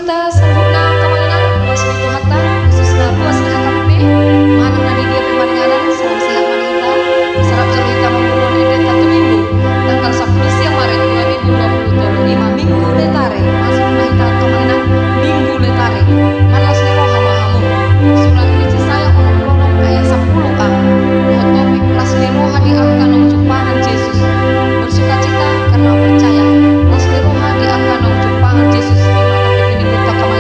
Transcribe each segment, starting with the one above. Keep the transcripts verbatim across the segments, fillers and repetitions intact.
Hita saluhutna, amang inang, ruas ni Tuhanta, khususna ruas ni H K B P, manang na di dia pe maringanan, salam sehat ma di hita. Sai rap jolo hita mangulahon ende ta tu Minggu, tanggal sampulu sia Maret dua ribu dua puluh tolu, ima Minggu Letare. Masuk ma hita, amang inang, Minggu Letare. Marlas ni roha ma hamu. Surat ni Jesaya onom pulu onom ayat sampulu a. Dohot topik, las ni roha di angka naung jumpangan Jesus. Bersukacita karena percaya. Las ni roha di angka naung jumpangan Jesus. Ima topik ni Minggu ta, amang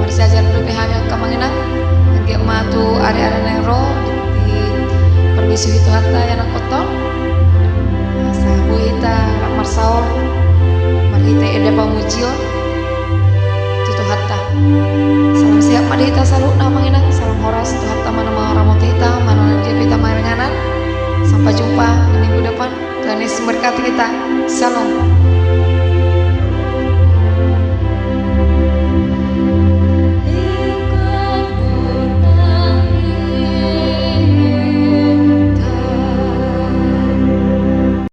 Marsiajar dope hami angka amang inang, anggiat ma tu ari-ari na naeng ro diparbisuhi Tuhanta ianakhonta on. Asa boi hita rap marsaor marhite ende pamujion tu Tuhanta. Salam sehat ma di hita saluhutna amang inang, salam horas, Tuhanta ma na mangaramoti hita, manang dia pe hita maringanan. Sampai jumpa di minggu depan. Tuhan Yesus memberkati kita. Shalom.